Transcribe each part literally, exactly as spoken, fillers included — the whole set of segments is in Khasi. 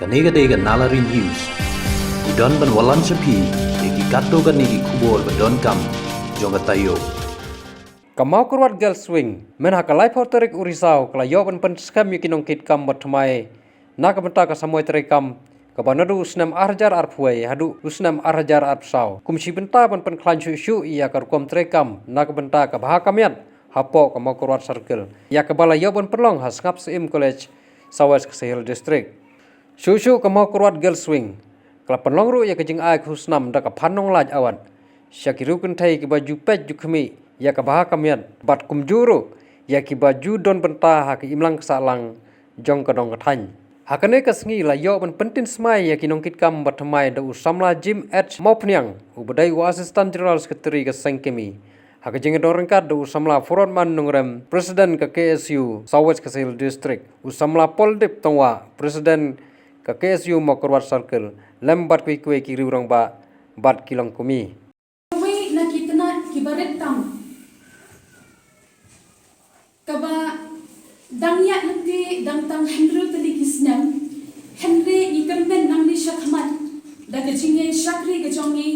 Kane ka dei ka Nalari News. Ngi don ban wallam sha phi ïa ki katto katne ki khubor ba donkam jong ka taïew. Ka Mawkyrwat Girls Wing mynha ka laiphew tarik u Risaw ka la ïoh ban pynskhem ïa ki nongkitkam ba thymmai na ka bynta ka samoi treikam kaba naduh u snem ar hajar arphew wei haduh u snem ar hajar arphew saw, kum shi bynta ban pynkhlaiñ shuh shuh ïa ka rukom treikam na ka bynta ka bha ka miat hapoh ka Mawkyrwat Circle, ïa kaba la ïoh ban pynlong ha Sngap Syiem College, South West Khasi Hills District. Shuh shuh ka Mawkyrwat Girls Wing ka la pynlong ruh ïa ka jingai khusnam da ka Phan Nonglait Award sha ki riew kynthei kiba ju peit ju khmih ïa ka bha ka miat bad kumjuh ruh ïa kiba ju don bynta ha ka imlang ka sahlang jong ka dong ka thaiñ. Ha kane ka sngi la ïoh ban pyntieng smai ïa ki nongkitkam ba thymmai da u samla Jim H Mawphniang, uba dei u Assistant General Secretary ka Seng Kmie. Ha ka jingïadon ryngkat da u samla Furodman Nongrem, President ka K S U South West Khasi Hills District, u samla Poldip Tongwah, President ka K S U Mawkyrwat Circle, lem bad kiwei kiwei ki riew rangbah bad ki longkmie. Wei na ki tnat kiba rit tam kaba dang ïaid lynti dang tang hynriew tylli ki snem, hynrei ngi kyrmen nangne sha khmat da ka jingïashakri ka jong ngi,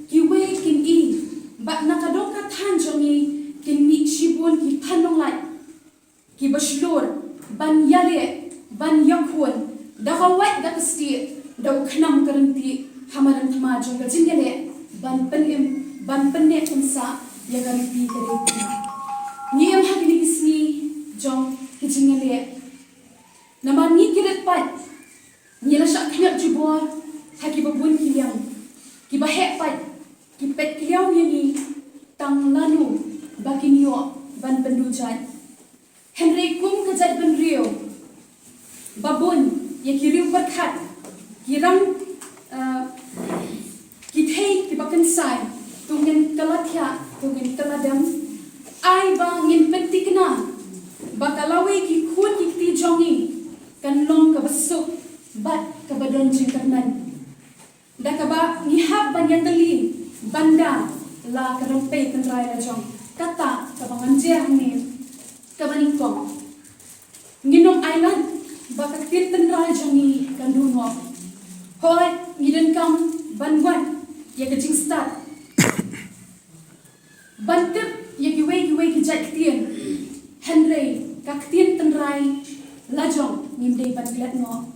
kiwei kin i ba na ka dong ka thaiñ jong ngi kin mih shibun ki Phan Nonglait kiba shlur ban ïaleh ban ïakhun da ka wait da ka stieh da u khnam ka ryntih ha madan thma jong ka jingïaleh ban pynim ban pynneh pynsah ïa ka riti ka riti. Ngi im ha kine ki sngi jong ka jingïaleh. Namar ngi ki rit pat ngi la shah khñiot jubor ha kiba bun ki liang, kiba heh pat ki peit kliaw ïa ngi tang lano ba kin ïoh ban pynduh jait. Hynrei kum ka jaitbynriew ba bun ïa ki riew pyrkhat ki rang, eh, ki thei kiba kynsai, to ngin kylla thiah to ngin kylla dem. Ai ba ngin pynthikna ba ka lawei ki khun ki kti jong ngi kan long kaba suk bad kaba don jingkyrmen. Da kaba ngi hap ban ïatylli ban da la ka rympei tynrai la jong, kata kaba ngan jer hangne kaba nyngkong. Ngin ym ailad ba ka ktien tynrai jong ngi kan duh noh. Hooid ngi donkam ban wad ïa ka jingstad ban tip ïa kiwei kiwei ki jait ktien, hynrei ka ktien tynrai la jong ngim dei ban klet noh.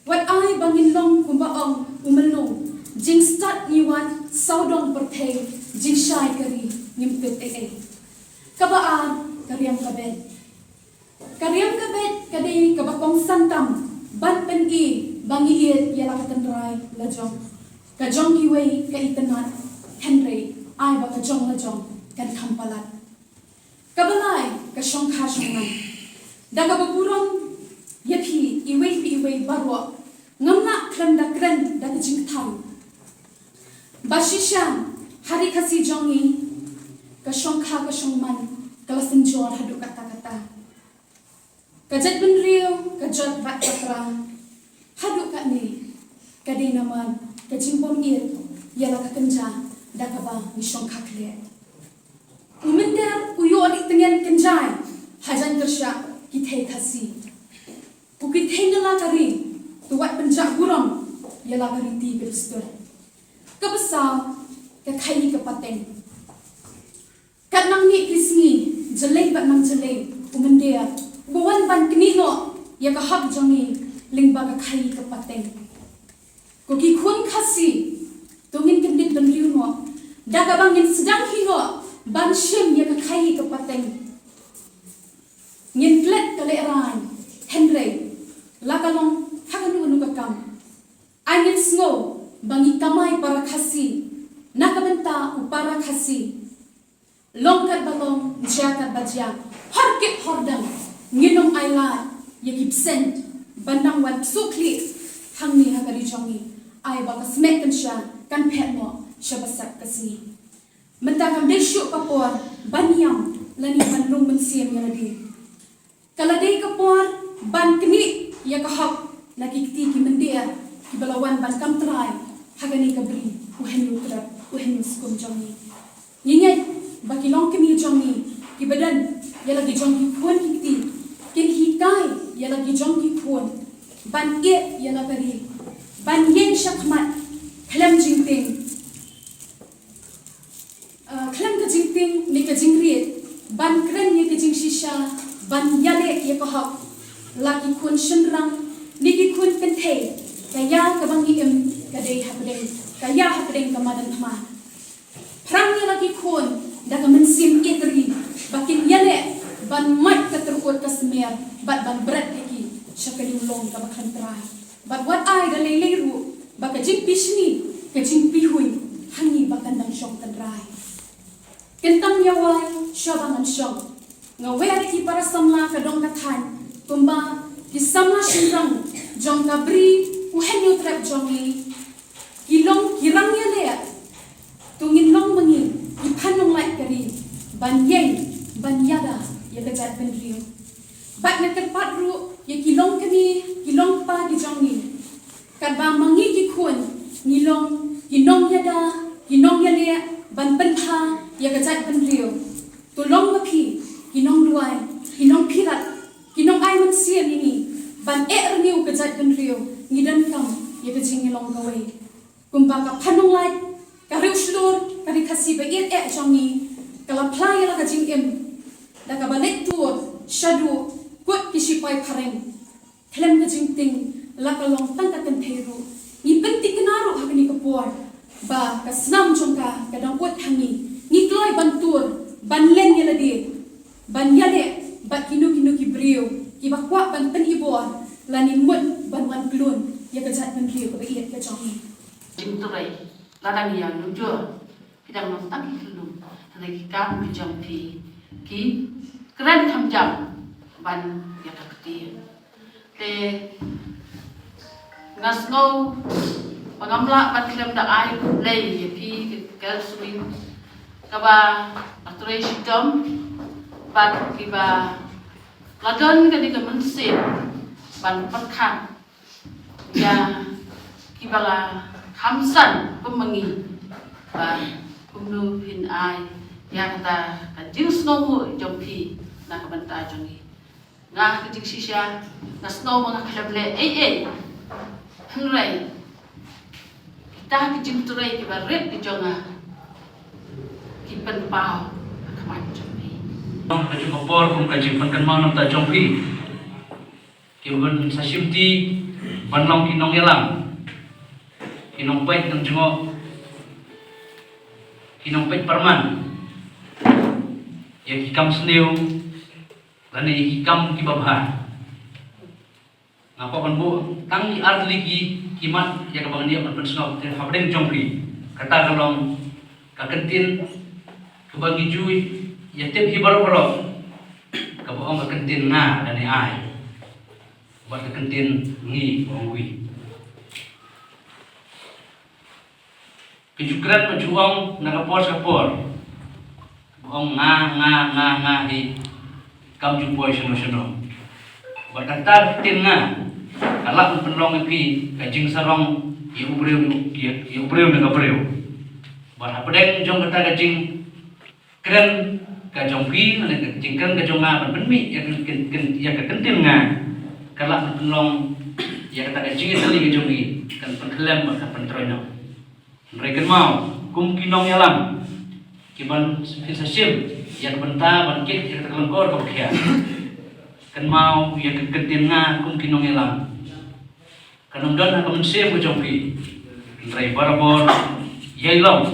Wat ai ba ngin long kumba ong u Myllung, jingstad ngi wad sawdong pyrthei, jingshai ka ri ngim tip ei ei. Kaba ar, ka riam ka beit. Ka riam ka beit ka dei kaba kongsan tam ban pyni ba ngi ïeit ïa la ka tynrai la jong. Ka jong kiwei ka itynnad, hynrei ai ba ka jong la jong kan kham palat. Kaba lai, ka shongkha shongman. Da kaba burom ïa phi iwei pa iwei baroh, ngam lah khlem da kren da ka jingkthang ba shisha ha ri Khasi jong ngi ka shongkha ka shongman ka la synjor haduh katta katta. Ka jaitbynriew ka jot bad ka pra haduh katne ka dei namar ka jingbym ïeit ïa la ka kynja da kaba ngi shongkha khleh. U mynder u ïoh ri tngen kynjai hajan kyrshah ki thei Khasi. Ko ki thei na la ka ri, to wat pynjah burom ïa la ka riti ka dustur. Kaba saw, ka khaii ka pateng. Kat nang mih ki sngi, jyllei bad nang jyllei, u mynder u wan ban knieh noh ïa ka hok jong ngi lyngba ka khaii ka pateng. Ko ki khun Khasi, to ngin kyndit bynriew noh da kaba ngin sdang hi noh ban shim ïa ka khaii ka pateng. Ngin klet ka lehraiñ, hynrei la ka long ha kano kano ka kam. Ai ngin sngew ba ngi kamai para Khasi na ka bynta u para Khasi. Long katba long, jia katba jia, hor kit hor dang, ngin ym ailad ïa ki bseiñ ban nang wan psuh khlieh hangne ha ka ri jong ngi. Ai ba ka smet kynsha kan phet noh sha ba sep ka sngi. Mynta kam dei shuh ka por ban ïam lane ban rung mynsiem ïa lade. Ka la dei ka por ban knieh ïa ka hok na ki kti ki mynder kiba la wan ban kam trai ha kane ka bri u hynñiew krep u hynñiew skum jong ngi. Ngi ngeit ba ki longkmie jong ngi kiba don ïa la ki jong ki khun ki kti kin hikai ïa la ki jong ki khun ban ïeit ïa la ka ri Hei, ka ïa kaba ngi im ka dei hapdeng, ka ïa hapdeng ka madan thma. Phrang ïa la ki khun da ka mynsiem ïeit ri ba kin ïaleh ban mad ka tyrkhut ka smer bad ban bret ïa ki sha ka liang long kaba khlem trai. Bad wat ai da lei lei ruh ba ka jingpishni, ka jingpihuiñ ha ngi ba kan dang shong tynrai. Kyntam ïa wai sha ba ngan shong. Nga wer ïa ki para samla ka dong ka thaiñ kumba ki samla shynrang jong ka bri u hynñiew trep jong ngi. Ki long ki rang ïaleh. To ngin long ma ngi ki phan nonglait ka ri ban ïeng ban ïada ïa ka jaitbynriew. Bad nga kyrpad ruh ïa ki long kmie ki long kpa ki jong ngi. Katba ma ngi ki khun ngi long ki nongïada ki nongïaleh ban pynbha ïa ka jaitbynriew. To long ma phi ki nongduwai, ki nongpyrat, ki nongai mynsiem ïa ngi ban eh renew ka jaitbynriew. Ngi donkam ïa ka jingïalong kawei. Kumba ka phan nonglait ka riewshlur ka ri Khasi ba ïeit eh jong ngi ka la phla ïa la ka jingim da kaba leit tur shaduh kut ki shipai phareng. Khlem ka jingtieng la ka long tang ka kynthei ruh. Ngi pynthikna ruh ha kane ka por ba ka snam jong ka ka dang ud ha ngi. Ngi kloi ban tur ban len ïa lade ban ïaleh bad kino kino ki briew kiba kwah ban pynibor lane mut ban wan klun ïa ka jaitbynriew kaba ïeit ka jong ngi. Jingtrei, lada ngi ïa nujor, phi dang long tang ki khyllung, hynrei ki kam ki jong phi ki kren kham jam ban ïa ka kti. Te nga sngew ba ngam lah ban khlem da ai khublei ïa phi ki Girls Wing kaba la trei shitom bad kiba la don kane ka mynsiem ban pyrkhat ïa kiba la kham san kum ma ngi ba kumno phin ai ïa kata ka jingsngewnguh jong phi na ka bynta jong ngi. Nga ka jingshisha nga sngew ba nga khlem leh ei ei. Hynrei kita ki jingtrei kiba rit ki jong nga ki pynpaw ha khmat jong phi. Ka jong ka por kum ka jingpynkynmaw na ka bynta jong phi. Ki ban sa shimti ban long ki nongïalam, ki nongpeit nongjngoh, ki nongpeit pyrman ïa ki kam sniew lane ïa ki kam kiba bha. Nga kwah ban buh tang ïa ar tylli ki, ki mat ïa kaba ngan ïoh ban pynsngew te hapdeng jong phi. Kata ka long ka kyntien kaba ngi ju ïa tip hi baroh baroh, kaba ong ka kyntien nga lane I. Bad ka kyntien ngi ba ong we. Ki ju kren ba ju ong na ka por sha ka por ba ong nga, nga, nga, nga hi kam ju poi shano shano. Bad kata ka kyntien nga ka lah ban pynlong ïa phi ka jingsarong ïa u briew, ïa, ïa u briew na ka briew. Bad hapdeng jong kata ka jing kren ka jong phi, lane ka jingkren ka jong nga ban pynmih ïa ka, ka, ka, ïa ka kyntien nga, ka lah ban pynlong ïa kata ka jingïatylli ka jong ngi kan pynkhlem bad kan pyntrei noh. Hynrei kynmaw kum ki nongïalam ki ban phin sa shim ïa ka bynta ban kit ïa kata ka lyngkor kaba khia. Kynmaw ïa ka kyntien nga kum ki nongïalam. Kan ym don ha ka mynsiem ka jong phi. Hynrei barabor ïa i long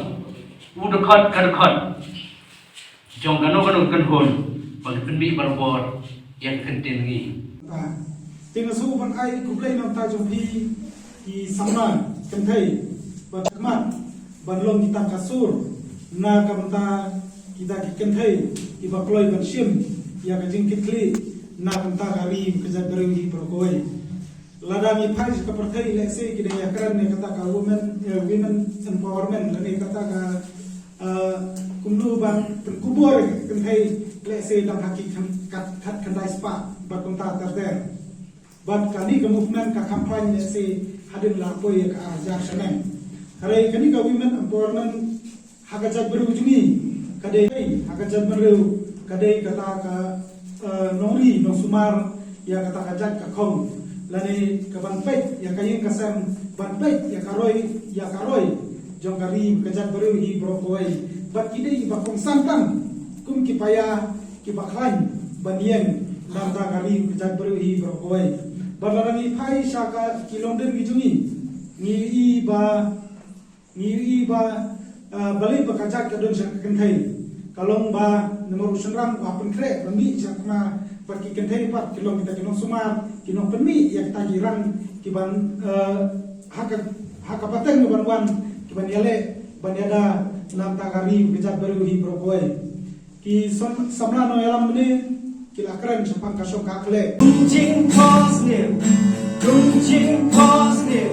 u dkhot ka dkhot jong kano kano ka kynhun ba ngi pynmih barabor ïa ka kyntien ngi. Te nga shu ban ai khublei na ka bynta jong phi ki samla kynthei ba khmat ban long kita ka sur na ka bynta kita ki kynthei kiba kloi ban shim ïa ka jingkitkhlieh na ka bynta ka ri ka jaitbynriew hi baroh kawei. Lada ngi phai sha ka pyrthei lehse ki dang ïakren ïa kata ka women, eh, women empowerment lane kata ka, eh, kumno ban pynkupbor ïa ka kynthei lehse dang ha ki khan, kat, kat khyndai spah bad kumta ter ter. Bad kane ka movement ka kham phain lehse hadien la poi ïa ka ar hajar snem. Hynrei kane ka women empowerment ha ka jaitbynriew jong ngi ka dei, ha ka jaitbynriew ka dei kata ka, eh, nongri nongsumar ïa kata ka jait ka khong lane ka ban peit ïa ka ïing ka sem, ban peit ïa ka roi, ïa ka roi jong ka ri ka jaitbynriew hi baroh kawei. Bad ki dei kiba kongsan tam kum ki paia kiba khlaiñ ban ïeng na ka bynta ka ri ka jaitbynriew hi baroh kawei. Bad lada ngi phai sha ka ki longdien ki jong ngi, ngi ïohi ba, ngi ïohi ba, ah, balei ba ka jait ka don sha ka kynthei. Ka long ba namar u shynrang u hap pynkhreh ban mih sha khmat, bad ki kynthei pat ki long kita ki nongsumar, ki nongpynmih ïa kita ki rang ki ban, ah, ha ka, ha ka pateng ban wan ki ban ïaleh ban ïada na ka bynta ka ri, ka jaitbynriew hi baroh kawei. Ki sam-, samla nongïalam mynne ki la kren shaphang ka shong ka khleh. Jing positive, jing positive.